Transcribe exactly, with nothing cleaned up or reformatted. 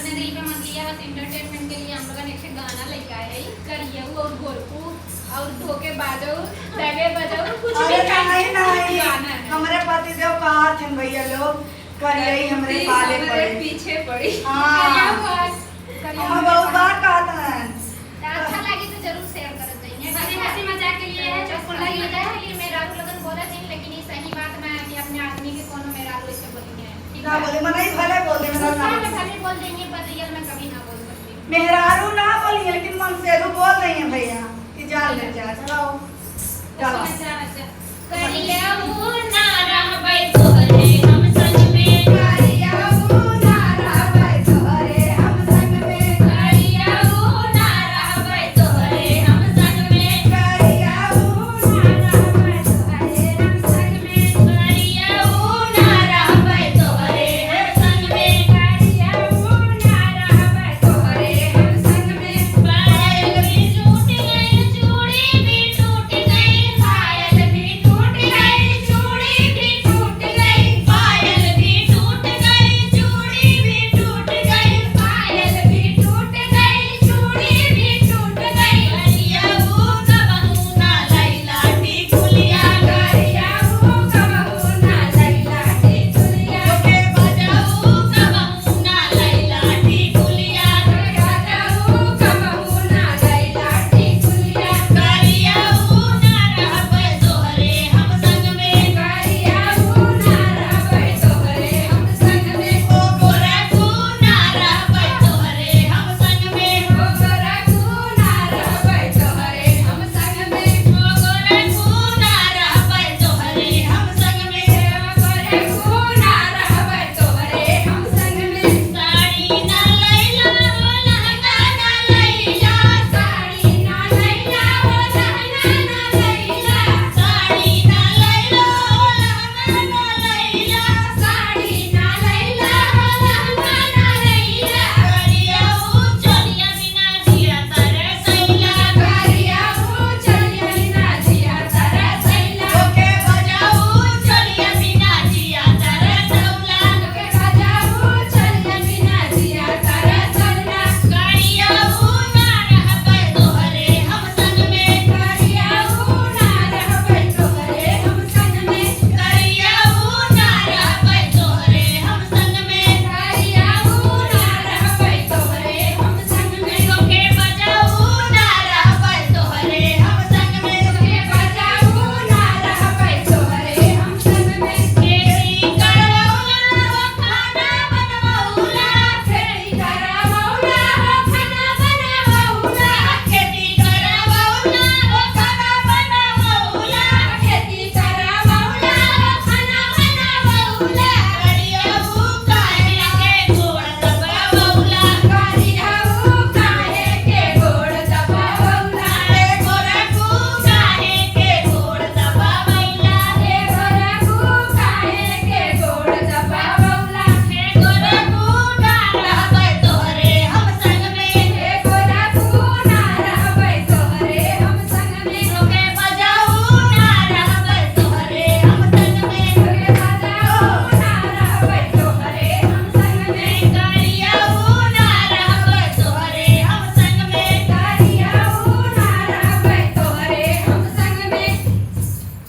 दिल पे मत लिया, बस entertainment के लिए हम लोगन एक ठे गाना लेके आए हैं, करियऊ और गोरकू और धोखे बाजऊ, दबे बजऊ, कुछ अरे भी नहीं, नहीं, गाना है। हमरे पतिदेव कहा थे भैया लोग, करियई हमरे पीछे पड़ी। हाँ। करियऊ आज, करियऊ हम बहुत बार कहत हन। तो अच्छा लगी तो जरूर share करत जाइए। हंसी, हंसी मजाक के लिए है, चुटकुला के लिए है, ये मेहरारू लोगन बोलत हैं, लेकिन ये सही बात ना है कि अपने आदमी के कोनो मेहरारू ऐसे बोली है। ठीक ना है? बोले, मनई भले बोल दे, गुस्सा में भले बोल देंगे, पर real में कभी ना बोल सकते। मेहरारू ना बोली है, लेकिन मनसेरू बोल रही है भैया कि जान ले जा, चलो, चलो। अच्छा, अच्छा। करियऊ ना रहबै